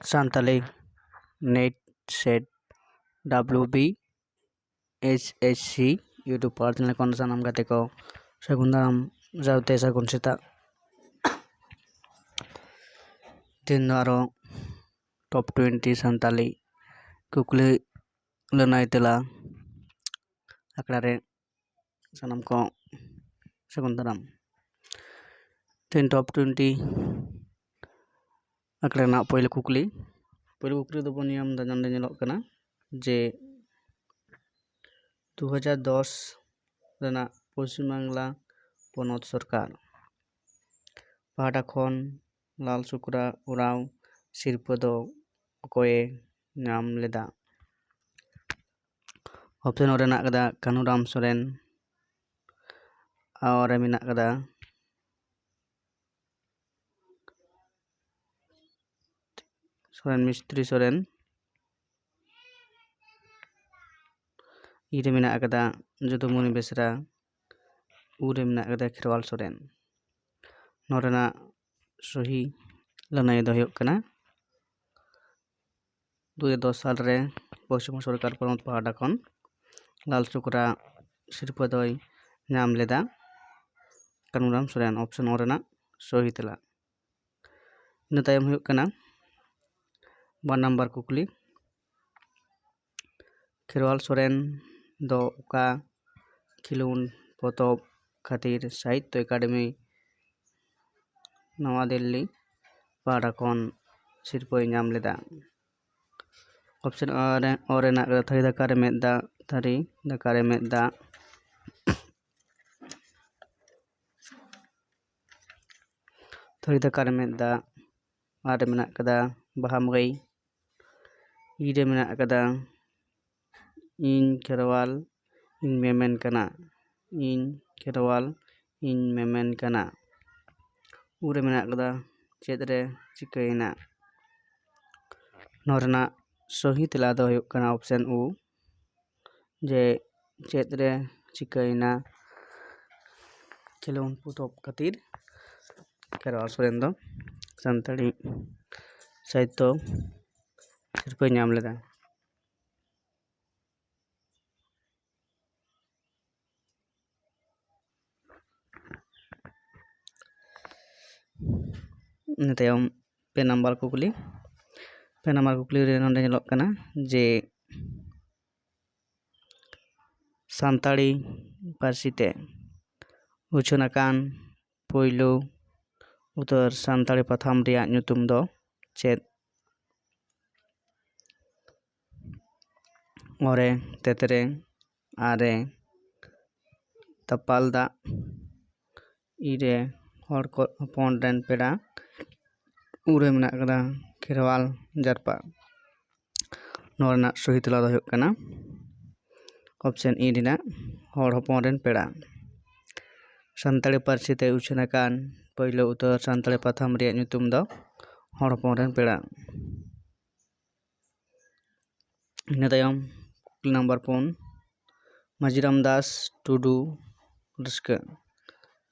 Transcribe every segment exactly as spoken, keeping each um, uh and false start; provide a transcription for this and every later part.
Santali NET SET WB HSC YouTube ᱯᱟᱲᱦᱟᱣ channel ᱠᱷᱚᱱ ᱥᱟᱱᱟᱢ ᱜᱟᱛᱮ ᱠᱚ ᱥᱟᱹᱜᱩᱱ ᱫᱟᱨᱟᱢ, ᱥᱟᱶᱛᱮ ᱥᱟᱹᱜᱩᱱ ᱥᱮᱛᱟᱜ᱾ ᱛᱮᱦᱮᱧ ᱫᱚ ᱟᱨᱚ ᱴᱚᱯ ᱴᱩᱭᱮᱱᱴᱤ ᱥᱟᱱᱛᱟᱞᱤ ᱠᱩᱠᱞᱤ ᱞᱟᱹᱱᱟᱹᱭ ᱛᱮᱞᱟ ᱟᱠᱷᱲᱟ ᱨᱮ ᱥᱟᱱᱟᱢ ᱠᱚ ᱥᱟᱹᱜᱩᱱ ᱫᱟᱨᱟᱢ᱾ ᱛᱮᱦᱮᱧ ᱴᱚᱯ ᱴᱩᱭᱮᱱᱴᱤ ᱟᱠᱷᱲᱟ ᱨᱮᱱᱟᱜ ᱯᱳᱭᱞᱳ ᱠᱩᱠᱞᱤ, ᱯᱳᱭᱞᱳ ᱠᱩᱠᱞᱤ ᱫᱚᱵᱚᱱ ᱧᱟᱢ ᱮᱫᱟ, ᱱᱚᱸᱰᱮ ᱧᱮᱞᱚᱜ ᱠᱟᱱᱟ ᱡᱮ ᱫᱩ ᱦᱟᱡᱟᱨ ᱫᱚᱥ ᱨᱮᱱᱟᱜ ᱯᱚᱥᱪᱤᱢ ᱵᱟᱝᱞᱟ ᱯᱚᱱᱚᱛ ᱥᱚᱨᱠᱟᱨ ᱯᱟᱦᱴᱟ ᱠᱷᱚᱱ ᱞᱟᱞ ᱥᱩᱠᱨᱟ ᱳᱨᱟᱣ ᱥᱤᱨᱯᱟᱹ ᱫᱚ ᱚᱠᱚᱭᱮ ᱧᱟᱢ ᱞᱮᱫᱟ? ᱚᱯᱥᱮᱱ ᱨᱮ ᱢᱮᱱᱟᱜ ᱠᱟᱫᱟ ᱠᱟᱹᱱᱩᱨᱟᱢ ᱥᱚᱨᱮᱱ, ᱟᱨ ᱨᱮ ᱢᱮᱱᱟᱜ ᱠᱟᱫᱟ ᱥᱚᱨᱮᱱ ᱢᱤᱥᱛᱨᱤ ᱥᱚᱨᱮᱱ, ᱤ ᱨᱮ ᱢᱮᱱᱟᱜ ᱟᱠᱟᱫᱟ ᱡᱚᱫᱩᱢᱚᱱᱤ ᱵᱮᱥᱨᱟ, ᱩ ᱨᱮ ᱢᱮᱱᱟᱜ ᱟᱠᱟᱫᱟ ᱠᱷᱮᱨᱣᱟᱞ ᱥᱚᱨᱮᱱ᱾ ᱱᱚᱣᱟ ᱨᱮᱱᱟᱜ ᱥᱚᱦᱤ ᱞᱟᱹᱱᱟᱹᱭ ᱫᱚ ᱦᱩᱭᱩᱜ ᱠᱟᱱᱟ, ᱫᱩ ᱦᱟᱡᱟᱨ ᱫᱚᱥ ᱥᱟᱞ ᱨᱮ ᱯᱚᱥᱪᱤᱢ ᱥᱚᱨᱠᱟᱨ ᱯᱚᱱᱚᱛ ᱯᱟᱦᱴᱟ ᱠᱷᱚᱱ ᱞᱟᱞ ᱥᱩᱠᱨᱟ ᱥᱤᱨᱯᱟᱹ ᱫᱚᱭ ᱧᱟᱢ ᱞᱮᱫᱟ ᱠᱟᱹᱱᱩᱨᱟᱢ ᱥᱚᱨᱮᱱ, ᱚᱯᱥᱮᱱ ᱚ ᱨᱮᱱᱟᱜ ᱥᱚᱦᱤ ᱛᱮᱞᱟ᱾ ᱤᱱᱟᱹ ᱛᱟᱭᱚᱢ ᱦᱩᱭᱩᱜ ᱠᱟᱱᱟ ᱵᱟᱨ ᱱᱟᱢᱵᱟᱨ ᱠᱩᱠᱞᱤ, ᱠᱷᱮᱨᱣᱟᱞ ᱥᱚᱨᱮᱱ ᱫᱚ ᱚᱠᱟ ᱠᱷᱮᱞᱳᱸᱰ ᱯᱚᱛᱚᱵ ᱠᱷᱟᱹᱛᱤᱨ ᱥᱟᱦᱤᱛᱛᱚ ᱮᱠᱟᱰᱮᱢᱤ ᱱᱟᱣᱟ ᱫᱤᱞᱞᱤ ᱯᱟᱦᱴᱟ ᱠᱷᱚᱱ ᱥᱤᱨᱯᱟᱹᱭ ᱧᱟᱢ ᱞᱮᱫᱟ? ᱚᱯᱥᱮᱱ ᱚ ᱨᱮ, ᱚ ᱨᱮᱱᱟᱜ ᱠᱟᱛᱷᱟ, ᱛᱷᱟᱹᱨᱤ ᱫᱟᱠᱟ ᱨᱮ ᱢᱮᱫ ᱫᱟᱜ, ᱛᱷᱟᱹᱨᱤ ᱫᱟᱠᱟ ᱨᱮ ᱢᱮᱫ ᱫᱟᱜ, ᱛᱷᱟᱹᱨᱤ ᱫᱟᱠᱟ ᱨᱮ ᱢᱮᱫ ᱫᱟᱜ᱾ ᱟᱨ ᱨᱮ ᱢᱮᱱᱟᱜ ᱠᱟᱫᱟ ᱵᱟᱦᱟ ᱢᱟᱹᱭ᱾ ᱤ ᱨᱮ ᱢᱮᱱᱟᱜ ᱠᱟᱫᱟ ᱤᱧ ᱠᱷᱮᱨᱣᱟᱞ ᱤᱧ ᱢᱮᱢᱮᱱ ᱠᱟᱱᱟ, ᱤᱧ ᱠᱷᱮᱨᱣᱟᱞ ᱤᱧ ᱢᱮᱢᱮᱱ ᱠᱟᱱᱟ᱾ ᱩ ᱨᱮ ᱢᱮᱱᱟᱜ ᱠᱟᱫᱟ ᱪᱮᱫ ᱨᱮ ᱪᱤᱠᱟᱹᱭᱮᱱᱟ? ᱱᱚᱣᱟ ᱨᱮᱱᱟᱜ ᱥᱚᱦᱤ ᱛᱮᱞᱟ ᱫᱚ ᱦᱩᱭᱩᱜ ᱠᱟᱱᱟ ᱚᱯᱥᱮᱱ ᱩ, ᱡᱮ ᱪᱮᱫ ᱨᱮ ᱪᱤᱠᱟᱹᱭᱮᱱᱟ ᱠᱷᱮᱞᱳᱸᱰ ᱯᱚᱛᱚᱵ ᱠᱷᱟᱹᱛᱤᱨ ᱠᱷᱮᱨᱣᱟᱞ ᱥᱚᱨᱮᱱ ᱫᱚ ᱥᱟᱱᱛᱟᱲᱤ ᱥᱟᱦᱤᱛᱛᱚ ᱥᱤᱨᱯᱟᱹᱭ ᱧᱟᱢ ᱞᱮᱫᱟ᱾ ᱤᱱᱟᱹ ᱛᱟᱭᱚᱢ ᱯᱮ ᱱᱟᱢᱵᱟᱨ ᱠᱩᱠᱞᱤ᱾ ᱯᱮ ᱱᱟᱢᱵᱟᱨ ᱠᱩᱠᱞᱤ ᱨᱮ ᱱᱚᱰᱮ ᱧᱮᱞᱚᱜ ᱠᱟᱱᱟ ᱡᱮ ᱥᱟᱱᱛᱟᱲᱤ ᱯᱟᱹᱨᱥᱤ ᱛᱮ ᱩᱪᱷᱟᱹᱱ ᱟᱠᱟᱱ ᱯᱳᱭᱞᱳ ᱩᱛᱟᱹᱨ ᱥᱟᱱᱛᱟᱲᱤ ᱯᱟᱛᱷᱟᱢ ᱨᱮᱭᱟᱜ ᱧᱩᱛᱩᱢ ᱫᱚ ᱪᱮᱫ? ᱚᱨᱮ ᱛᱮᱛᱨᱮ, ᱟᱨᱮ ᱛᱟᱯᱟᱞ ᱫᱟᱜ, ᱤᱨᱮ ᱦᱚᱲ ᱠᱚ ᱦᱚᱯᱚᱱ ᱨᱮᱱ ᱯᱮᱲᱟ, ᱩᱨᱮ ᱢᱮᱱᱟᱜ ᱠᱟᱫᱟ ᱠᱷᱮᱨᱣᱟᱞ ᱡᱟᱨᱯᱟ᱾ ᱱᱚᱣᱟ ᱨᱮᱱᱟᱜ ᱥᱚᱦᱤ ᱛᱮᱞᱟ ᱫᱚ ᱦᱩᱭᱩᱜ ᱠᱟᱱᱟ ᱚᱯᱥᱮᱱ ᱤ ᱨᱮᱱᱟᱜ ᱦᱚᱲ ᱦᱚᱯᱚᱱ ᱨᱮᱱ ᱯᱮᱲᱟ᱾ ᱥᱟᱱᱛᱟᱲᱤ ᱯᱟᱹᱨᱥᱤ ᱛᱮ ᱩᱪᱷᱟᱹᱱ ᱟᱠᱟᱱ ᱯᱳᱭᱞᱳ ᱩᱛᱟᱹᱨ ᱥᱟᱱᱛᱟᱲᱤ ᱯᱟᱛᱷᱟᱢ ᱨᱮᱭᱟᱜ ᱧᱩᱛᱩᱢ ᱫᱚ ᱦᱚᱲ ᱦᱚᱯᱚᱱ ᱨᱮᱱ ᱯᱮᱲᱟ᱾ ᱤᱱᱟᱹ ᱛᱟᱭᱚᱢ ᱠᱩᱠᱞᱤ ᱱᱟᱢᱵᱟᱨ ᱯᱩᱱ, ᱢᱟᱹᱡᱷᱤ ᱨᱟᱢᱫᱟᱥ ᱴᱩᱰᱩ ᱨᱟᱹᱥᱠᱟᱹ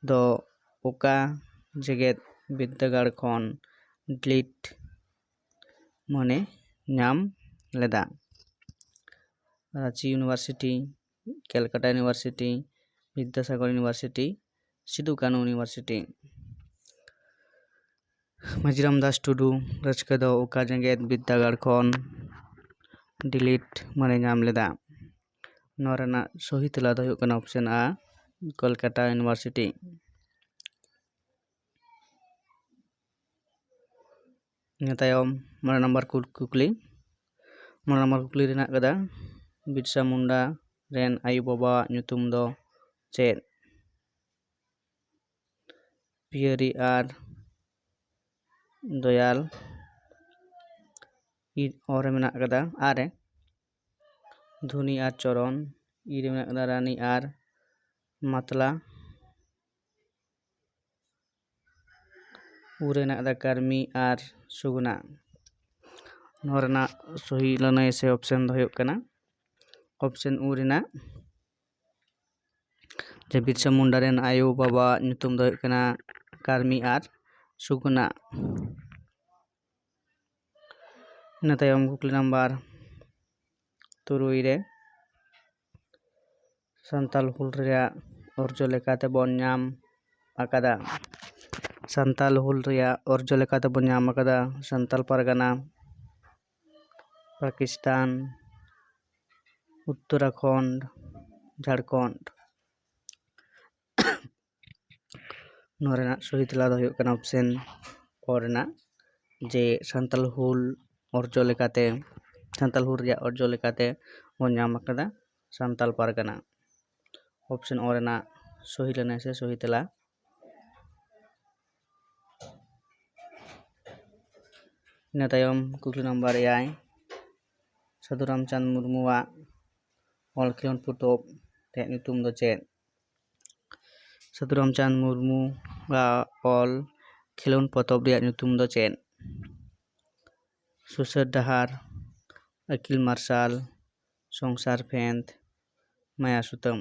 ᱫᱚ ᱚᱠᱟ ᱡᱮᱜᱮᱛ ᱵᱤᱨᱫᱟᱹᱜᱟᱲ ᱠᱷᱚᱱ ᱰᱤᱞᱤᱴ ᱢᱟᱹᱱᱮ ᱧᱟᱢ ᱞᱮᱫᱟ? Ranchi university, Calcutta university, Vidyasagar university, Sidhu Kanhu university. Majhi Ramdas ᱴᱩᱰᱩ ᱨᱟᱹᱥᱠᱟᱹ ᱫᱚ ᱚᱠᱟ ᱡᱮᱜᱮᱛ ᱵᱤᱨᱫᱟᱹᱜᱟᱲ ᱠᱷᱚᱱ ᱰᱤᱞᱤᱴ ᱢᱟᱹᱱᱮ ᱧᱟᱢ ᱞᱮᱫᱟ? ᱱᱚᱣᱟ ᱨᱮᱱᱟᱜ ᱥᱚᱦᱤ ᱛᱮᱞᱟ ᱫᱚ ᱦᱩᱭᱩᱜ ᱠᱟᱱᱟ ᱚᱯᱥᱮᱱ ᱟ, ᱠᱚᱞᱠᱟᱴᱟ ᱤᱭᱩᱱᱤᱵᱷᱟᱨᱥᱤᱴᱤ᱾ ᱤᱱᱟᱹ ᱛᱟᱭᱚᱢ ᱢᱚᱬᱮ ᱱᱟᱢᱵᱟᱨ ᱠᱩ-, ᱠᱩᱠᱞᱤ᱾ ᱢᱚᱬᱮ ᱱᱟᱢᱵᱟᱨ ᱠᱩᱠᱞᱤ ᱨᱮᱱᱟᱜ ᱠᱟᱫᱟ, ᱵᱤᱨᱥᱟ ᱢᱩᱱᱰᱟ ᱨᱮᱱ ᱟᱭᱳᱼᱵᱟᱵᱟᱣᱟᱜ ᱧᱩᱛᱩᱢ ᱫᱚ ᱪᱮᱫ? ᱯᱤᱭᱟᱹᱨᱤ ᱟᱨ ᱫᱚᱭᱟᱞ᱾ ᱤ ᱚ ᱨᱮ ᱢᱮᱱᱟᱜ ᱠᱟᱫᱟ ᱟᱨᱮ, ᱫᱷᱩᱱᱤ ᱟᱨ ᱪᱚᱨᱚᱱ᱾ ᱤ ᱨᱮ ᱢᱮᱱᱟᱜ ᱠᱟᱫᱟ ᱨᱟᱱᱤ ᱟᱨ ᱢᱟᱛᱞᱟ᱾ ᱩ ᱨᱮ ᱢᱮᱱᱟᱜ ᱠᱟᱫᱟ ᱠᱟᱹᱨᱢᱤ ᱟᱨ ᱥᱩᱜᱩᱱᱟ᱾ ᱱᱚᱣᱟ ᱨᱮᱱᱟᱜ ᱥᱚᱦᱤ ᱞᱟᱹᱱᱟᱹᱭ ᱥᱮ ᱚᱯᱥᱮᱱ ᱫᱚ ᱦᱩᱭᱩᱜ ᱠᱟᱱᱟ ᱚᱯᱥᱮᱱ ᱩ ᱨᱮᱱᱟᱜ, ᱡᱮ ᱵᱤᱨᱥᱟ ᱢᱩᱱᱰᱟ ᱨᱮᱱ ᱟᱭᱳ ᱵᱟᱵᱟᱣᱟᱜ ᱧᱩᱛᱩᱢ ᱫᱚ ᱦᱩᱭᱩᱜ ᱠᱟᱱᱟ ᱠᱟᱹᱨᱢᱤ ᱟᱨ ᱥᱩᱜᱩᱱᱟ᱾ ᱤᱱᱟᱹ ᱛᱟᱭᱚᱢ ᱠᱩᱠᱞᱤ ᱱᱟᱢᱵᱟᱨ ᱛᱩᱨᱩᱭ ᱨᱮ, ᱥᱟᱱᱛᱟᱞ ᱦᱩᱞ ᱨᱮᱭᱟᱜ ᱚᱨᱡᱚ ᱞᱮᱠᱟᱛᱮ ᱵᱚᱱ ᱧᱟᱢ ᱟᱠᱟᱫᱟ᱾ ᱥᱟᱱᱛᱟᱞ ᱦᱩᱞ ᱨᱮᱭᱟᱜ ᱚᱨᱡᱚ ᱞᱮᱠᱟᱛᱮ ᱵᱚᱱ ᱧᱟᱢ ᱟᱠᱟᱫᱟ ᱥᱟᱱᱛᱟᱞ ᱯᱟᱨᱜᱟᱱᱟ, ᱯᱟᱠᱤᱥᱛᱟᱱ, ᱩᱛᱛᱚᱨᱟᱠᱷᱚᱸᱰ, ᱡᱷᱟᱲᱠᱷᱚᱸᱰ᱾ ᱱᱚᱣᱟ ᱨᱮᱱᱟᱜ ᱥᱚᱦᱤ ᱛᱮᱞᱟ ᱫᱚ ᱦᱩᱭᱩᱜ ᱠᱟᱱᱟ ᱚᱯᱥᱮᱱ ᱚ ᱨᱮᱱᱟᱜ, ᱡᱮ ᱥᱟᱱᱛᱟᱞ ᱦᱩᱞ ᱚᱨᱡᱚ ᱞᱮᱠᱟᱛᱮ, ᱥᱟᱱᱛᱟᱞ ᱦᱩᱞ ᱨᱮᱭᱟᱜ ᱚᱨᱡᱚ ᱞᱮᱠᱟᱛᱮ ᱵᱚᱱ ᱧᱟᱢ ᱟᱠᱟᱫᱟ ᱥᱟᱱᱛᱟᱞ ᱯᱟᱨᱜᱟᱱᱟ᱾ ᱚᱯᱥᱮᱱ ᱚ ᱨᱮᱱᱟᱜ ᱥᱚᱦᱤ ᱞᱟᱹᱱᱟᱹᱭ ᱥᱮ ᱥᱚᱦᱤ ᱛᱮᱞᱟ᱾ ᱤᱱᱟᱹ ᱛᱟᱭᱚᱢ ᱠᱩᱠᱞᱤ ᱱᱟᱢᱵᱟᱨ ᱮᱭᱟᱭ, ᱥᱟᱹᱫᱷᱩ ᱨᱟᱢᱪᱟᱸᱫᱽ ᱢᱩᱨᱢᱩᱣᱟᱜ ᱚᱞ ᱠᱷᱮᱞᱳᱱᱰ ᱯᱚᱛᱚᱵ ᱨᱮᱭᱟᱜ ᱧᱩᱛᱩᱢ ᱫᱚ ᱪᱮᱫ? ᱥᱟᱹᱫᱷᱩ ᱨᱟᱢᱪᱟᱸᱫᱽ ᱢᱩᱨᱢᱩᱣᱟᱜ ᱚᱞ ᱠᱷᱮᱞᱳᱱᱰ ᱯᱚᱛᱚᱵ ᱨᱮᱭᱟᱜ ᱧᱩᱛᱩᱢ ᱫᱚ ᱪᱮᱫ? ᱥᱩᱥᱟᱹᱨ ᱰᱟᱦᱟᱨ, ᱟᱹᱠᱤᱞ ᱢᱟᱨᱥᱟᱞ, ᱥᱚᱝᱥᱟᱨ ᱯᱷᱮᱸᱫᱽ, ᱢᱟᱭᱟ ᱥᱩᱛᱟᱹᱢ᱾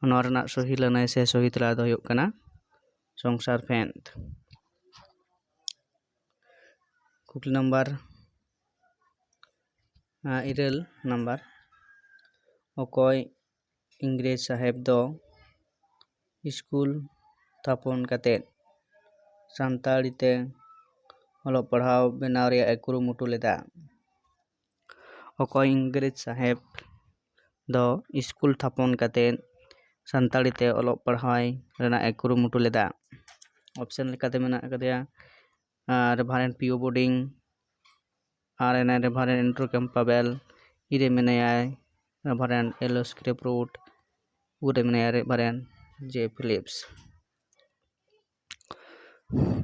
ᱱᱚᱣᱟ ᱨᱮᱱᱟᱜ ᱥᱚᱦᱤ ᱞᱟᱹᱱᱟᱹᱭ ᱥᱮ ᱥᱚᱦᱤ ᱛᱮᱞᱟ ᱫᱚ ᱦᱩᱭᱩᱜ ᱠᱟᱱᱟ ᱥᱚᱝᱥᱟᱨ ᱯᱷᱮᱸᱫᱽ᱾ ᱠᱩᱠᱞᱤ ᱱᱟᱢᱵᱟᱨ, ᱟᱸ, ᱤᱨᱟᱹᱞ ᱱᱟᱢᱵᱟᱨ, ᱚᱠᱚᱭ ᱤᱝᱨᱮᱡᱽ ᱥᱟᱦᱮᱵᱽ ᱫᱚ ᱥᱠᱩᱞ ᱛᱷᱟᱯᱚᱱ ᱠᱟᱛᱮᱫ ᱥᱟᱱᱛᱟᱲᱤ ᱛᱮ ᱚᱞᱚᱜ ᱯᱟᱲᱦᱟᱣ ᱵᱮᱱᱟᱣ ᱨᱮᱭᱟᱜ ᱮ ᱠᱩᱨᱩᱢᱩᱴᱩ ᱞᱮᱫᱟ? ᱚᱠᱚᱭ ᱤᱝᱨᱮᱡᱽ ᱥᱟᱦᱮᱵᱽ ᱫᱚ ᱥᱠᱩᱞ ᱛᱷᱟᱯᱚᱱ ᱠᱟᱛᱮᱫ ᱥᱟᱱᱛᱟᱲᱤ ᱛᱮ ᱚᱞᱚᱜ ᱯᱟᱲᱦᱟᱣ ᱨᱮᱱᱟᱜ ᱮ ᱠᱩᱨᱩᱢᱩᱴᱩ ᱞᱮᱫᱟ? ᱚᱯᱥᱮᱱ ᱞᱮᱠᱟᱛᱮ ᱢᱮᱱᱟᱜ ᱟᱠᱟᱫᱮᱭᱟ, ᱟᱨ ᱨᱮᱵᱷᱟᱨᱮᱱᱰ ᱯᱤ ᱳ ᱵᱳᱰᱤᱝ, ᱟᱨ ᱮᱱᱟᱭ ᱨᱮᱵᱷᱟᱨᱮᱱᱰ ᱮᱱᱰᱨᱩ ᱠᱮᱢᱯᱟᱵᱮᱞ, ᱤ ᱨᱮ ᱢᱮᱱᱟᱭᱟᱭ ᱨᱮᱵᱷᱟᱨᱮᱱᱰ ᱮᱞ ᱳ ᱥᱠᱨᱮᱯ ᱨᱩᱴ, ᱩ ᱨᱮ ᱢᱮᱱᱟᱭᱟ ᱨᱮᱵᱷᱟᱨᱮᱱᱰ ᱡᱮ ᱯᱷᱤᱞᱤᱯᱥ᱾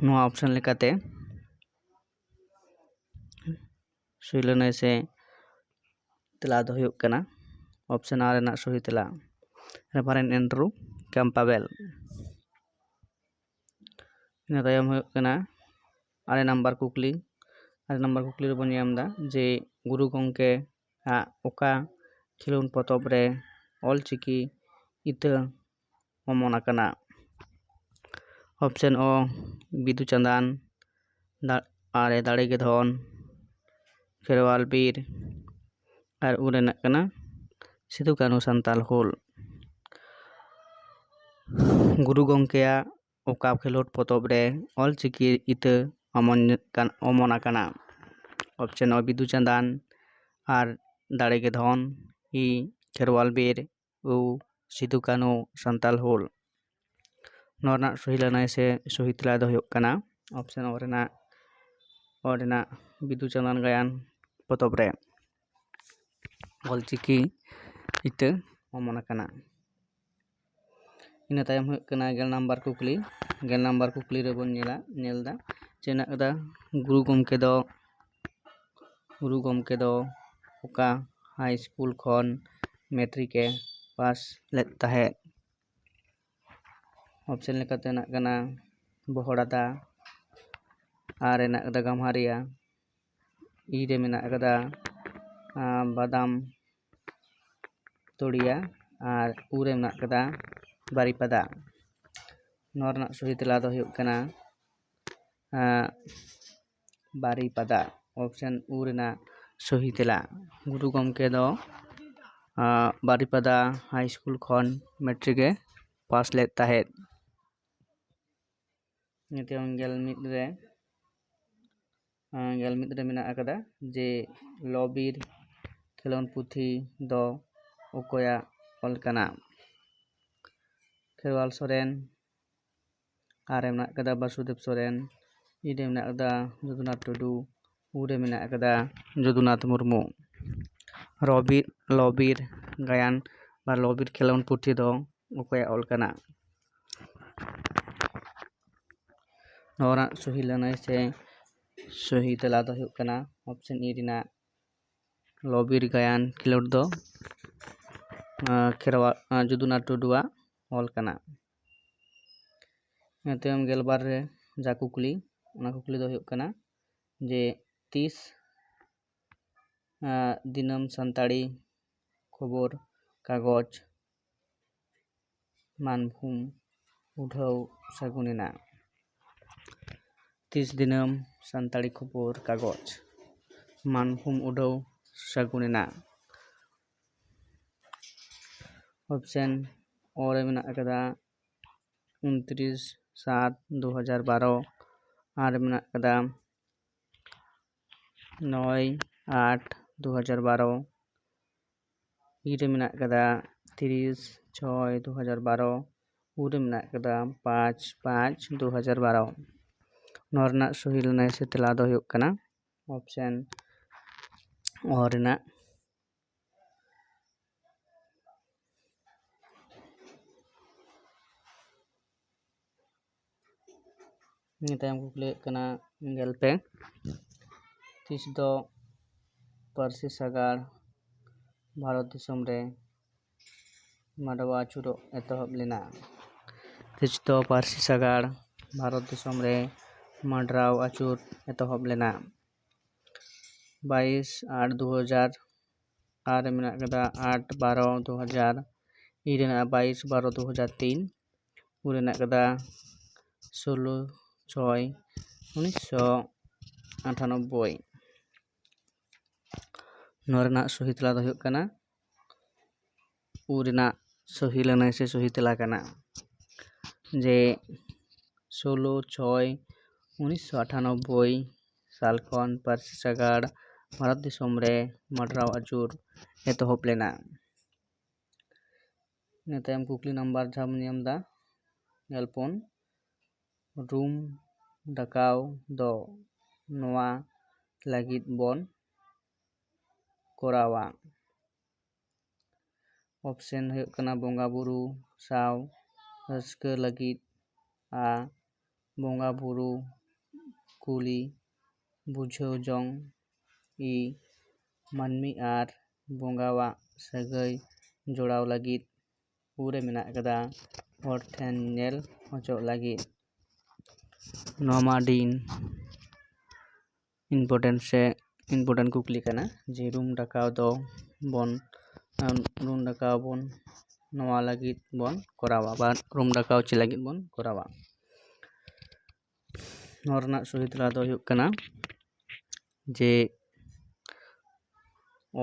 ᱱᱚᱣᱟ ᱚᱯᱥᱮᱱ ᱞᱮᱠᱟᱛᱮ ᱥᱩᱭᱞᱟᱹᱱᱟᱹᱭ ᱥᱮ ᱛᱮᱞᱟ ᱫᱚ ᱦᱩᱭᱩᱜ ᱠᱟᱱᱟ ᱚᱯᱥᱮᱱ ᱟᱨ ᱨᱮᱱᱟᱜ ᱥᱚᱦᱤ ᱛᱮᱞᱟ, ᱨᱮᱵᱷᱟᱨᱮᱱᱰ ᱮᱱᱰᱨᱩ ᱠᱮᱢᱯᱟᱵᱮᱞ᱾ ᱤᱱᱟᱹ ᱛᱟᱭᱚᱢ ᱦᱩᱭᱩᱜ ᱠᱟᱱᱟ ᱟᱨᱮ ᱱᱟᱢᱵᱟᱨ ᱠᱩᱠᱞᱤ᱾ ᱟᱨᱮ ᱱᱟᱢᱵᱟᱨ ᱠᱩᱠᱞᱤ ᱨᱮᱵᱚᱱ ᱧᱟᱢ ᱮᱫᱟ ᱡᱮ ᱜᱩᱨᱩ ᱜᱚᱢᱠᱮ ᱟᱜ ᱚᱠᱟ ᱠᱷᱮᱞᱳᱱᱰ ᱯᱚᱛᱚᱵ ᱨᱮ ᱚᱞ ᱪᱤᱠᱤ ᱤᱛᱟᱹ ᱚᱢᱚᱱ ᱟᱠᱟᱱᱟ? ᱚᱯᱥᱮᱱ ᱚ, ᱵᱤᱫᱩ ᱪᱟᱸᱫᱟᱱ, ᱫᱟ-, ᱟᱨᱮ ᱫᱟᱲᱮ ᱜᱮ ᱫᱷᱚᱱ, ᱠᱷᱮᱨᱣᱟᱞ ᱵᱤᱨ, ᱟᱨ ᱩᱨ ᱨᱮᱱᱟᱜ ᱠᱟᱱᱟ ᱥᱤᱫᱩ ᱠᱟᱹᱱᱦᱩ ᱥᱟᱱᱛᱟᱞ ᱦᱩᱞ᱾ ᱜᱩᱨᱩ ᱜᱚᱢᱠᱮᱭᱟᱜ ᱚᱠᱟ ᱠᱷᱮᱞᱳᱰ ᱯᱚᱛᱚᱵ ᱨᱮ ᱚᱞᱪᱤᱠᱤ ᱤᱛᱟᱹ ᱚᱢᱚᱱ ᱠᱟᱱ-, ᱚᱢᱚᱱ ᱟᱠᱟᱱᱟ? ᱚᱯᱥᱮᱱ ᱚ ᱵᱤᱫᱩ ᱪᱟᱸᱫᱟᱱ, ᱟᱨ ᱫᱟᱲᱮ ᱜᱮ ᱫᱷᱚᱱ, ᱤ ᱠᱷᱮᱨᱣᱟᱞ ᱵᱤᱨ, ᱩ ᱥᱤᱫᱩ ᱠᱟᱹᱱᱦᱩ ᱥᱟᱱᱛᱟᱞ ᱦᱩᱞ᱾ ᱱᱚᱣᱟ ᱨᱮᱱᱟᱜ ᱥᱚᱦᱤ ᱞᱟᱹᱱᱟᱹᱭ ᱥᱮ ᱥᱚᱦᱤ ᱛᱮᱞᱟ ᱫᱚ ᱦᱩᱭᱩᱜ ᱠᱟᱱᱟ ᱚᱯᱥᱮᱱ ᱚ ᱨᱮᱱᱟᱜ, ᱚ ᱨᱮᱱᱟᱜ ᱵᱤᱫᱩ ᱪᱟᱸᱫᱟᱱ ᱜᱟᱭᱟᱱ ᱯᱚᱛᱚᱵ ᱨᱮ ᱚᱞᱪᱤᱠᱤ ᱤᱛᱟᱹ ᱚᱢᱚᱱ ᱟᱠᱟᱱᱟ᱾ ᱤᱱᱟᱹ ᱛᱟᱭᱚᱢ ᱦᱩᱭᱩᱜ ᱠᱟᱱᱟ ᱜᱮᱞ ᱱᱟᱢᱵᱟᱨ ᱠᱩᱠᱞᱤ᱾ ᱜᱮᱞ ᱱᱟᱢᱵᱟᱨ ᱠᱩᱠᱞᱤ ᱨᱮᱵᱚᱱ ᱧᱮᱞᱟ, ᱧᱮᱞ ᱮᱫᱟ ᱪᱮ ᱦᱮᱱᱟᱜ ᱠᱟᱫᱟ, ᱜᱩᱨᱩ ᱜᱚᱢᱠᱮ ᱫᱚ, ᱜᱩᱨᱩ ᱜᱚᱢᱠᱮ ᱫᱚ ᱚᱠᱟ ᱦᱟᱭ ᱥᱠᱩᱞ ᱠᱷᱚᱱ ᱢᱮᱴᱨᱤᱠ ᱮ ᱯᱟᱥ ᱞᱮᱫ ᱛᱟᱦᱮᱸᱫ? ᱚᱯᱥᱮᱱ ᱞᱮᱠᱟᱛᱮ ᱦᱮᱱᱟᱜ ᱠᱟᱱᱟ ᱵᱚᱦᱚᱲᱟᱫᱟ, ᱟᱨ ᱦᱮᱱᱟᱜ ᱠᱟᱫᱟ ᱜᱟᱢᱦᱟᱨᱤᱭᱟ, ᱤ ᱨᱮ ᱢᱮᱱᱟᱜ ᱟᱠᱟᱫᱟ, ᱟᱸ, ᱵᱟᱫᱟᱢ ᱛᱚᱲᱤᱭᱟ, ᱟᱨ ᱩ ᱨᱮ ᱢᱮᱱᱟᱜ ᱟᱠᱟᱫᱟ ᱵᱟᱨᱤᱯᱟᱫᱟ᱾ ᱱᱚᱣᱟ ᱨᱮᱱᱟᱜ ᱥᱚᱦᱤ ᱛᱮᱞᱟ ᱫᱚ ᱦᱩᱭᱩᱜ ᱠᱟᱱᱟ, ᱟᱸ, ᱵᱟᱨᱤᱯᱟᱫᱟ᱾ ᱚᱯᱥᱮᱱ ᱩ ᱨᱮᱱᱟᱜ ᱥᱚᱦᱤ ᱛᱮᱞᱟ᱾ ᱜᱩᱨᱩ ᱜᱚᱢᱠᱮ ᱫᱚ, ᱟᱸ, ᱵᱟᱨᱤᱯᱟᱫᱟ ᱦᱟᱭ ᱥᱠᱩᱞ ᱠᱷᱚᱱ ᱢᱮᱴᱨᱤᱠ ᱮ ᱯᱟᱥ ᱞᱮᱫ ᱛᱟᱦᱮᱸᱫ᱾ ᱱᱤᱛᱚᱝ ᱜᱮᱞ ᱢᱤᱫ ᱨᱮ, ᱟᱸ, ᱜᱮᱞ ᱢᱤᱫ ᱨᱮ ᱢᱮᱱᱟᱜ ᱟᱠᱟᱫᱟ ᱡᱮ ᱞᱚᱵᱤᱨ ᱠᱷᱮᱞᱳᱱᱰ ᱯᱩᱛᱷᱤ ᱫᱚ ᱚᱠᱚᱭᱟᱜ ᱚᱞ ᱠᱟᱱᱟ? ᱠᱷᱮᱨᱣᱟᱞ ᱥᱚᱨᱮᱱ, ᱟᱨ ᱨᱮ ᱢᱮᱱᱟᱜ ᱟᱠᱟᱫᱟ ᱵᱟᱥᱩᱫᱮᱵ ᱥᱚᱨᱮᱱ, ᱤ ᱨᱮ ᱢᱮᱱᱟᱜ ᱟᱠᱟᱫᱟ ᱡᱚᱫᱩᱱᱟᱛᱷ ᱴᱩᱰᱩ, ᱩ ᱨᱮ ᱢᱮᱱᱟᱜ ᱟᱠᱟᱫᱟ ᱡᱚᱫᱩᱱᱟᱛᱷ ᱢᱩᱨᱢᱩ᱾ ᱨᱚᱵᱤᱨ, ᱞᱚᱵᱤᱨ ᱜᱟᱭᱟᱱ ᱵᱟ ᱞᱚᱵᱤᱨ ᱠᱷᱮᱞᱳᱱᱰ ᱯᱩᱛᱷᱤ ᱫᱚ ᱚᱠᱚᱭᱟᱜ ᱚᱞ ᱠᱟᱱᱟ? ᱱᱚᱣᱟ ᱨᱮᱱᱟᱜ ᱥᱚᱦᱤ ᱞᱟᱹᱱᱟᱹᱭ ᱥᱮ ᱥᱚᱦᱤ ᱛᱮᱞᱟ ᱫᱚ ᱦᱩᱭᱩᱜ ᱠᱟᱱᱟ ᱚᱯᱥᱮᱱ ᱤ ᱨᱮᱱᱟᱜ ᱞᱚᱵᱤᱨ ᱜᱟᱭᱟᱱ ᱠᱷᱮᱞᱳᱰ ᱫᱚ, ᱟᱸ, ᱠᱷᱮᱨᱣᱟ-, ᱟᱸ, ᱡᱚᱫᱩᱱᱟᱛᱷ ᱴᱩᱰᱩᱣᱟᱜ ᱚᱞ ᱠᱟᱱᱟ᱾ ᱤᱱᱟᱹ ᱛᱟᱭᱚᱢ ᱜᱮᱞᱵᱟᱨ ᱨᱮ ᱡᱟ ᱠᱩᱠᱞᱤ, ᱚᱱᱟ ᱠᱩᱠᱞᱤ ᱫᱚ ᱦᱩᱭᱩᱜ ᱠᱟᱱᱟ ᱡᱮ ᱛᱤᱥ, ᱟᱸ, ᱫᱤᱱᱟᱹᱢ ᱥᱟᱱᱛᱟᱲᱤ ᱠᱷᱚᱵᱚᱨ ᱠᱟᱜᱚᱡᱽ ᱢᱟᱱᱵᱷᱩᱢ ᱩᱰᱷᱟᱹᱣ ᱥᱟᱹᱜᱩᱱ ᱮᱱᱟ? ᱛᱤᱥ ᱫᱤᱱᱟᱹᱢ ᱥᱟᱱᱛᱟᱲᱤ ᱠᱷᱚᱵᱚᱨ ᱠᱟᱜᱚᱡᱽ ᱢᱟᱱᱵᱷᱩᱢ ᱩᱰᱟᱹᱣ ᱥᱟᱹᱜᱩᱱ ᱮᱱᱟ᱾ ᱚᱯᱥᱮᱱ ᱚ ᱨᱮ ᱢᱮᱱᱟᱜ ᱟᱠᱟᱫᱟ ᱩᱱᱛᱨᱤᱥ ᱥᱟᱛ ᱫᱩ ᱦᱟᱡᱟᱨ ᱵᱟᱨᱚ, ᱟᱨ ᱢᱮᱱᱟᱜ ᱟᱠᱟᱫᱟ ᱱᱚᱭ ᱟᱴ ᱫᱩ ᱦᱟᱡᱟᱨ ᱵᱟᱨᱚ, ᱤ ᱨᱮ ᱢᱮᱱᱟᱜ ᱟᱠᱟᱫᱟ ᱛᱤᱨᱤᱥ ᱪᱷᱚᱭ ᱫᱩ ᱦᱟᱡᱟᱨ ᱵᱟᱨᱚ, ᱩ ᱨᱮ ᱢᱮᱱᱟᱜ ᱟᱠᱟᱫᱟ ᱯᱟᱸᱪ ᱯᱟᱸᱪ ᱫᱩ ᱦᱟᱡᱟᱨ ᱵᱟᱨᱚ᱾ ᱱᱚᱣᱟ ᱨᱮᱱᱟᱜ ᱥᱚᱦᱤ ᱞᱟᱹᱱᱟᱹᱭ ᱥᱮ ᱛᱮᱞᱟ ᱫᱚ ᱦᱩᱭᱩᱜ ᱠᱟᱱᱟ ᱚᱯᱥᱮᱱ ᱚ ᱨᱮᱱᱟᱜ᱾ ᱤᱱᱟᱹ ᱛᱟᱭᱚᱢ ᱠᱩᱠᱞᱤ ᱦᱩᱭᱩᱜ ᱠᱟᱱᱟ ᱜᱮᱞ ᱯᱮ, ᱛᱤᱥ ᱫᱚ ᱯᱟᱹᱨᱥᱤ ᱥᱟᱜᱟᱲ ᱵᱷᱟᱨᱚᱛ ᱫᱤᱥᱚᱢ ᱨᱮ ᱢᱟᱰᱣᱟ ᱟᱹᱪᱩᱨᱚᱜ ᱮᱛᱚᱦᱚᱵ ᱞᱮᱱᱟ? ᱛᱤᱥ ᱫᱚ ᱯᱟᱹᱨᱥᱤ ᱥᱟᱜᱟᱲ ᱵᱷᱟᱨᱚᱛ ᱫᱤᱥᱚᱢ ᱨᱮ ᱢᱟᱰᱨᱟᱣ ᱟᱹᱪᱩᱨ ᱮᱛᱚᱦᱚᱵ ᱞᱮᱱᱟ? ᱵᱟᱭᱤᱥ ᱟᱴ ᱫᱩ ᱦᱟᱡᱟᱨ, ᱟᱨ ᱨᱮ ᱢᱮᱱᱟᱜ ᱟᱠᱟᱫᱟ ᱟᱴ ᱵᱟᱨᱚ ᱫᱩ ᱦᱟᱡᱟᱨ, ᱤ ᱨᱮᱱᱟᱜ ᱵᱟᱭᱤᱥ ᱵᱟᱨᱚ ᱫᱩ ᱦᱟᱡᱟᱨ ᱛᱤᱱ, ᱩ ᱨᱮᱱᱟᱜ ᱟᱠᱟᱫᱟ ᱥᱳᱞᱳ ᱪᱷᱚᱭ ᱩᱱᱤᱥᱥᱚ ᱟᱴᱷᱟᱱᱚᱵᱵᱳᱭ᱾ ᱱᱚᱣᱟ ᱨᱮᱱᱟᱜ ᱥᱚᱦᱤ ᱛᱮᱞᱟ ᱫᱚ ᱦᱩᱭᱩᱜ ᱠᱟᱱᱟ, ᱩ ᱨᱮᱱᱟᱜ ᱥᱚᱦᱤ ᱞᱟᱹᱱᱟᱹᱭ ᱥᱮ ᱥᱚᱦᱤ ᱛᱮᱞᱟ ᱠᱟᱱᱟ ᱡᱮ ᱥᱳᱞᱳ ᱪᱷᱚᱭ ᱩᱱᱤᱥᱥᱚ ᱟᱴᱷᱟᱱᱚᱵᱵᱳᱭ ᱥᱟᱞ ᱠᱷᱚᱱ ᱯᱟᱹᱨᱥᱤ ᱥᱟᱜᱟᱲ ᱵᱷᱟᱨᱚᱛ ᱫᱤᱥᱚᱢ ᱨᱮ ᱢᱟᱰᱨᱟᱣ ᱟᱹᱪᱩᱨ ᱮᱛᱚᱦᱚᱵ ᱞᱮᱱᱟ᱾ ᱤᱱᱟᱹ ᱛᱟᱭᱚᱢ ᱠᱩᱠᱞᱤ ᱱᱟᱢᱵᱟᱨ ᱡᱟᱦᱟᱸ ᱵᱚᱱ ᱧᱟᱢ ᱮᱫᱟ ᱜᱮᱞ ᱯᱩᱱ, ᱨᱩᱢ ᱰᱟᱠᱟᱣ ᱫᱚ ᱱᱚᱣᱟ ᱞᱟᱹᱜᱤᱫ ᱵᱚᱱ ᱠᱚᱨᱟᱣᱟ᱾ ᱚᱯᱥᱮᱱ ᱦᱩᱭᱩᱜ ᱠᱟᱱᱟ ᱵᱚᱸᱜᱟ ᱵᱩᱨᱩ ᱥᱟᱶ ᱨᱟᱹᱥᱠᱟᱹ ᱞᱟᱹᱜᱤᱫ, ᱟ, ᱵᱚᱸᱜᱟ ᱵᱩᱨᱩ ᱠᱩᱞᱤ ᱵᱩᱡᱷᱟᱹᱣ ᱡᱚᱝ, ᱤ, ᱢᱟᱹᱱᱢᱤ ᱟᱨ ᱵᱚᱸᱜᱟᱣᱟᱜ ᱥᱟᱹᱜᱟᱹᱭ ᱡᱚᱲᱟᱣ ᱞᱟᱹᱜᱤᱫ, ᱩ ᱨᱮ ᱢᱮᱱᱟᱜ ᱟᱠᱟᱫᱟ ᱦᱚᱲ ᱴᱷᱮᱱ ᱧᱮᱞ ᱦᱚᱪᱚᱜ ᱞᱟᱹᱜᱤᱫ᱾ ᱱᱚᱣᱟ ᱢᱟ ᱟᱹᱰᱤ important ᱥᱮ important ᱠᱩᱠᱞᱤ ᱠᱟᱱᱟ ᱡᱮ ᱨᱩᱢ ᱰᱟᱠᱟᱣ ᱫᱚ ᱵᱚᱱ, ᱨᱩᱢ ᱰᱟᱠᱟᱣ ᱵᱚᱱ ᱱᱚᱣᱟ ᱞᱟᱹᱜᱤᱫ ᱵᱚᱱ ᱠᱚᱨᱟᱣᱟ, ᱵᱟ ᱨᱩᱢ ᱰᱟᱠᱟᱣ ᱪᱮᱫ ᱞᱟᱹᱜᱤᱫ ᱵᱚᱱ ᱠᱚᱨᱟᱣᱟ? ᱱᱚᱣᱟ ᱨᱮᱱᱟᱜ ᱥᱚᱦᱤ ᱛᱮᱞᱟ ᱫᱚ ᱦᱩᱭᱩᱜ ᱠᱟᱱᱟ ᱡᱮ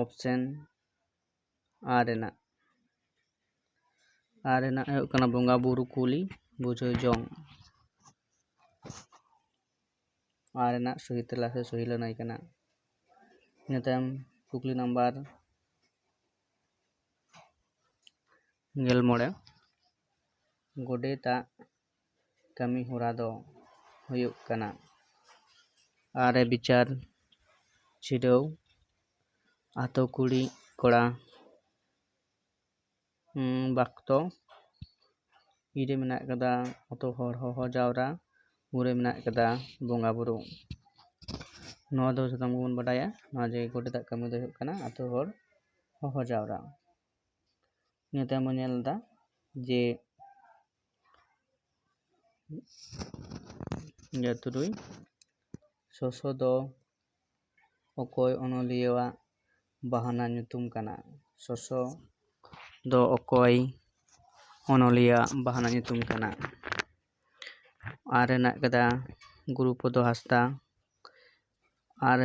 ᱚᱯᱥᱮᱱ ᱟᱨ ᱨᱮᱱᱟᱜ, ᱟᱨ ᱨᱮᱱᱟᱜ ᱦᱩᱭᱩᱜ ᱠᱟᱱᱟ ᱵᱚᱸᱜᱟ ᱵᱩᱨᱩ ᱠᱩᱞᱤ ᱵᱩᱡᱷᱟᱹᱣ ᱡᱚᱝ᱾ ᱟᱨ ᱨᱮᱱᱟᱜ ᱥᱚᱦᱤ ᱛᱮᱞᱟ ᱥᱮ ᱥᱚᱦᱤ ᱞᱟᱹᱱᱟᱹᱭ ᱠᱟᱱᱟ᱾ ᱤᱱᱟᱹ ᱛᱟᱭᱚᱢ ᱠᱩᱠᱞᱤ ᱱᱟᱢᱵᱟᱨ ᱜᱮᱞ ᱢᱚᱬᱮ, ᱜᱚᱰᱮᱛᱟᱜ ᱠᱟᱹᱢᱤ ᱦᱚᱨᱟ ᱫᱚ ᱦᱩᱭᱩᱜ ᱠᱟᱱᱟ ᱟᱨᱮ ᱵᱤᱪᱟᱹᱨ ᱪᱷᱤᱰᱟᱹᱣ, ᱟᱛᱳ ᱠᱩᱲᱤ ᱠᱚᱲᱟ ᱩᱸ, ᱵᱟᱠᱛᱚ, ᱤ ᱨᱮ ᱢᱮᱱᱟᱜ ᱠᱟᱫᱟ ᱟᱛᱳ ᱦᱚᱲ ᱦᱚᱦᱚ ᱡᱟᱣᱨᱟ, ᱩ ᱨᱮ ᱢᱮᱱᱟᱜ ᱠᱟᱫᱟ ᱵᱚᱸᱜᱟ ᱵᱩᱨᱩ᱾ ᱱᱚᱣᱟ ᱫᱚ ᱥᱟᱱᱟᱢ ᱜᱮᱵᱚᱱ ᱵᱟᱰᱟᱭᱟ, ᱱᱚᱣᱟ ᱡᱮ ᱜᱚᱰᱮᱛᱟᱜ ᱠᱟᱹᱢᱤ ᱫᱚ ᱦᱩᱭᱩᱜ ᱠᱟᱱᱟ ᱟᱛᱳ ᱦᱚᱲ ᱦᱚᱦᱚ ᱡᱟᱣᱨᱟ᱾ ᱤᱱᱟᱹ ᱛᱟᱭᱚᱢ ᱵᱚᱱ ᱧᱮᱞ ᱮᱫᱟ ᱡᱮ ᱜᱮᱞ ᱛᱩᱨᱩᱭ, ᱥᱚᱥᱚ ᱫᱚ ᱚᱠᱚᱭ ᱚᱱᱚᱞᱤᱭᱟᱹᱣᱟᱜ ᱵᱟᱦᱟᱱᱟ ᱧᱩᱛᱩᱢ ᱠᱟᱱᱟ? ᱥᱚᱥᱚ ᱫᱚ ᱚᱠᱚᱭ ᱚᱱᱚᱞᱤᱭᱟᱹᱣᱟᱜ ᱵᱟᱦᱟᱱᱟ ᱧᱩᱛᱩᱢ ᱠᱟᱱᱟ? ᱟᱨ ᱨᱮᱱᱟᱜ ᱠᱟᱫᱟ ᱜᱩᱨᱩᱯᱚᱫᱚ ᱦᱟᱸᱥᱫᱟ, ᱟᱨ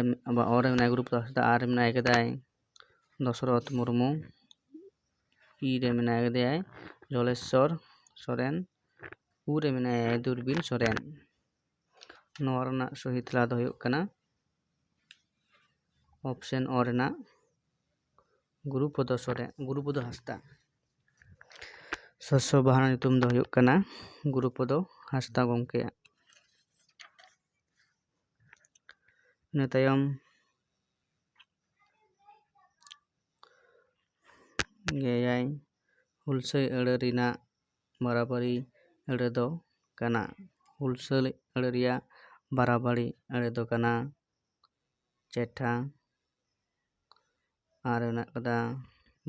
ᱚᱨ ᱨᱮ ᱢᱮᱱᱟᱭ ᱜᱩᱨᱩᱯᱚᱫᱚ ᱦᱟᱸᱥᱫᱟ, ᱟᱨ ᱨᱮ ᱢᱮᱱᱟᱭ ᱠᱟᱫᱟᱭ ᱫᱚᱥᱨᱚᱛᱷ ᱢᱩᱨᱢᱩ, ᱤ ᱨᱮ ᱢᱮᱱᱟᱭ ᱠᱟᱫᱮᱭᱟᱭ ᱡᱚᱞᱮᱥᱥᱚᱨ ᱥᱚᱨᱮᱱ, ᱩ ᱨᱮ ᱢᱮᱱᱟᱭᱟ ᱫᱩᱨᱵᱤᱱ ᱥᱚᱨᱮᱱ᱾ ᱱᱚᱣᱟ ᱨᱮᱱᱟᱜ ᱥᱚᱦᱤ ᱛᱮᱞᱟ ᱫᱚ ᱦᱩᱭᱩᱜ ᱠᱟᱱᱟ ᱚᱯᱥᱮᱱ ᱚ ᱨᱮᱱᱟᱜ ᱜᱩᱨᱩᱯᱚᱫᱚ ᱥᱚᱨᱮᱱ, ᱜᱩᱨᱩᱯᱚᱫᱚ ᱦᱟᱸᱥᱫᱟ᱾ ᱥᱚᱥᱚ ᱵᱟᱦᱟᱱᱟ ᱧᱩᱛᱩᱢ ᱫᱚ ᱦᱩᱭᱩᱜ ᱠᱟᱱᱟ ᱜᱩᱨᱩᱯᱚᱫᱚ ᱦᱟᱸᱥᱫᱟ ᱜᱚᱢᱠᱮᱭᱟᱜ᱾ ᱤᱱᱟᱹ ᱛᱟᱭᱚᱢ ᱜᱮᱭᱟᱭ ᱦᱩᱞᱥᱟᱹᱭ ᱟᱹᱲᱟᱹ ᱨᱮᱱᱟᱜ ᱵᱟᱨᱟᱵᱟᱨᱤ ᱟᱹᱲᱟᱹ ᱫᱚ ᱠᱟᱱᱟ᱾ ᱦᱩᱞᱥᱟᱹᱭ ᱟᱹᱲᱟᱹ ᱨᱮᱭᱟᱜ ᱵᱟᱨᱟᱵᱟᱨᱤ ᱟᱹᱲᱟᱹ ᱫᱚ ᱠᱟᱱᱟ ᱪᱮᱴᱷᱟ, ᱟᱨ ᱢᱮᱱᱟᱜ ᱠᱟᱫᱟ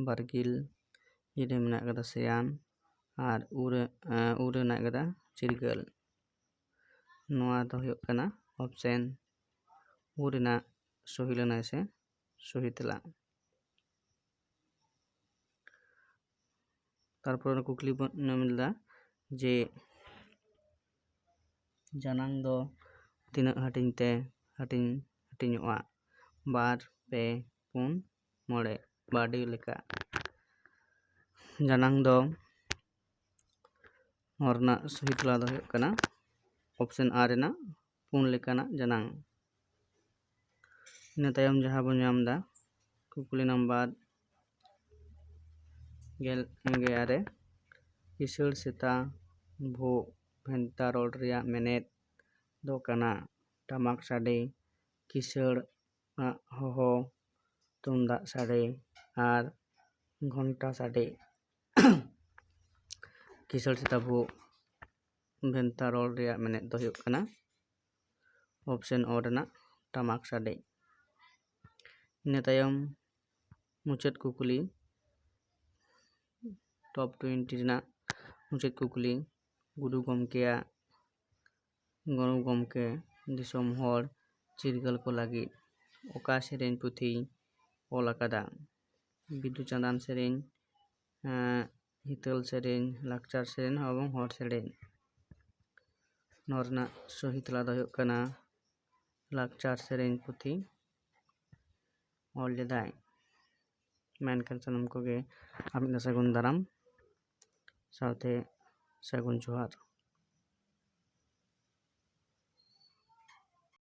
ᱵᱟᱨᱜᱤᱞ, ᱤ ᱨᱮ ᱢᱮᱱᱟᱜ ᱠᱟᱫᱟ ᱥᱮᱭᱟᱱ, ᱟᱨ ᱩ ᱨᱮ, ᱮᱸ, ᱩ ᱨᱮ ᱢᱮᱱᱟᱜ ᱠᱟᱫᱟ ᱪᱤᱨᱜᱟᱹᱞ᱾ ᱱᱚᱣᱟ ᱫᱚ ᱦᱩᱭᱩᱜ ᱠᱟᱱᱟ ᱚᱯᱥᱮᱱ ᱩ ᱨᱮᱱᱟᱜ ᱥᱚᱦᱤ ᱞᱟᱹᱱᱟᱹᱭ ᱥᱮ ᱥᱚᱦᱤ ᱛᱮᱞᱟ᱾ ᱛᱟᱨᱯᱚᱨ ᱠᱩᱠᱞᱤ ᱵᱚᱱ ᱧᱟᱢ ᱞᱮᱫᱟ ᱡᱮ ᱡᱟᱱᱟᱝ ᱫᱚ ᱛᱤᱱᱟᱹᱜ ᱦᱟᱹᱴᱤᱧ ᱛᱮ ᱦᱟᱹᱴᱤᱧ, ᱦᱟᱹᱴᱤᱧᱚᱜᱼᱟ? ᱵᱟᱨ, ᱯᱮ, ᱯᱩᱱ, ᱢᱚᱬᱮ, ᱵᱟᱰᱤ ᱞᱮᱠᱟ᱾ ᱡᱟᱱᱟᱝ ᱫᱚ, ᱱᱚᱣᱟ ᱨᱮᱱᱟᱜ ᱥᱚᱦᱤ ᱛᱮᱞᱟ ᱫᱚ ᱦᱩᱭᱩᱜ ᱠᱟᱱᱟ ᱚᱯᱥᱮᱱ ᱟᱨ ᱨᱮᱱᱟᱜ ᱯᱩᱱ ᱞᱮᱠᱟᱱᱟᱜ ᱡᱟᱱᱟᱝ᱾ ᱤᱱᱟᱹ ᱛᱟᱭᱚᱢ ᱡᱟᱦᱟᱸ ᱵᱚᱱ ᱧᱟᱢ ᱮᱫᱟ, ᱠᱩᱠᱞᱤ ᱱᱟᱢᱵᱟᱨ ᱜᱮᱞ ᱜᱮᱞ ᱟᱨᱮ, ᱠᱤᱥᱟᱹᱬ ᱥᱮᱛᱟ ᱵᱷᱩ ᱵᱷᱮᱱᱛᱟ ᱨᱚᱲ ᱨᱮᱭᱟᱜ ᱢᱮᱱᱮᱫ ᱫᱚ ᱠᱟᱱᱟ ᱴᱟᱢᱟᱠ ᱥᱟᱰᱮ, ᱠᱤᱥᱟᱹᱬ ᱟᱜ ᱦᱚᱦᱚ, ᱛᱩᱢᱫᱟᱜ ᱥᱟᱰᱮ ᱟᱨ ᱜᱷᱚᱱᱴᱟ ᱥᱟᱰᱮ᱾ ᱠᱤᱥᱟᱹᱬ ᱥᱮᱛᱟ ᱵᱷᱩ ᱵᱷᱮᱱᱛᱟ ᱨᱚᱲ ᱨᱮᱭᱟᱜ ᱢᱮᱱᱮᱫ ᱫᱚ ᱦᱩᱭᱩᱜ ᱠᱟᱱᱟ ᱚᱯᱥᱮᱱ ᱚ ᱨᱮᱱᱟᱜ ᱴᱟᱢᱟᱠ ᱥᱟᱰᱮ᱾ ᱤᱱᱟᱹ ᱛᱟᱭᱚᱢ ᱢᱩᱪᱟᱹᱫ ᱠᱩᱠᱞᱤ, ᱴᱚᱯ ᱴᱩᱭᱮᱱᱴᱤ ᱨᱮᱱᱟᱜ ᱢᱩᱪᱟᱹᱫ ᱠᱩᱠᱞᱤ, ᱜᱩᱨᱩ ᱜᱚᱢᱠᱮᱭᱟᱜ, ᱜᱩᱨᱩ ᱜᱚᱢᱠᱮ ᱫᱤᱥᱚᱢ ᱦᱚᱲ ᱪᱤᱨᱜᱟᱹᱞ ᱠᱚ ᱞᱟᱹᱜᱤᱫ ᱚᱠᱟ ᱥᱮᱨᱮᱧ ᱯᱩᱛᱷᱤᱭ ᱚᱞ ᱟᱠᱟᱫᱟ? ᱵᱤᱫᱩ ᱪᱟᱸᱫᱟᱱ ᱥᱮᱨᱮᱧ, ᱮᱸ, ᱦᱤᱛᱟᱹᱞ ᱥᱮᱨᱮᱧ, ᱞᱟᱠᱪᱟᱨ ᱥᱮᱨᱮᱧ ᱮᱵᱚᱝ ᱦᱚᱲ ᱥᱮᱨᱮᱧ᱾ ᱱᱚᱣᱟ ᱨᱮᱱᱟᱜ ᱥᱚᱦᱤ ᱛᱮᱞᱟ ᱫᱚ ᱦᱩᱭᱩᱜ ᱠᱟᱱᱟ ᱞᱟᱠᱪᱟᱨ ᱥᱮᱨᱮᱧ ᱯᱩᱛᱷᱤ ᱚᱞ ᱞᱮᱫᱟᱭ᱾ ᱢᱮᱱᱠᱷᱟᱱ ᱥᱟᱱᱟᱢ ᱠᱚᱜᱮ ᱟᱨ ᱢᱤᱫ ᱫᱷᱟᱣ ᱥᱟᱹᱜᱩᱱ ᱫᱟᱨᱟᱢ ᱥᱟᱶᱛᱮ ᱥᱟᱹᱜᱩᱱ ᱡᱚᱦᱟᱨ᱾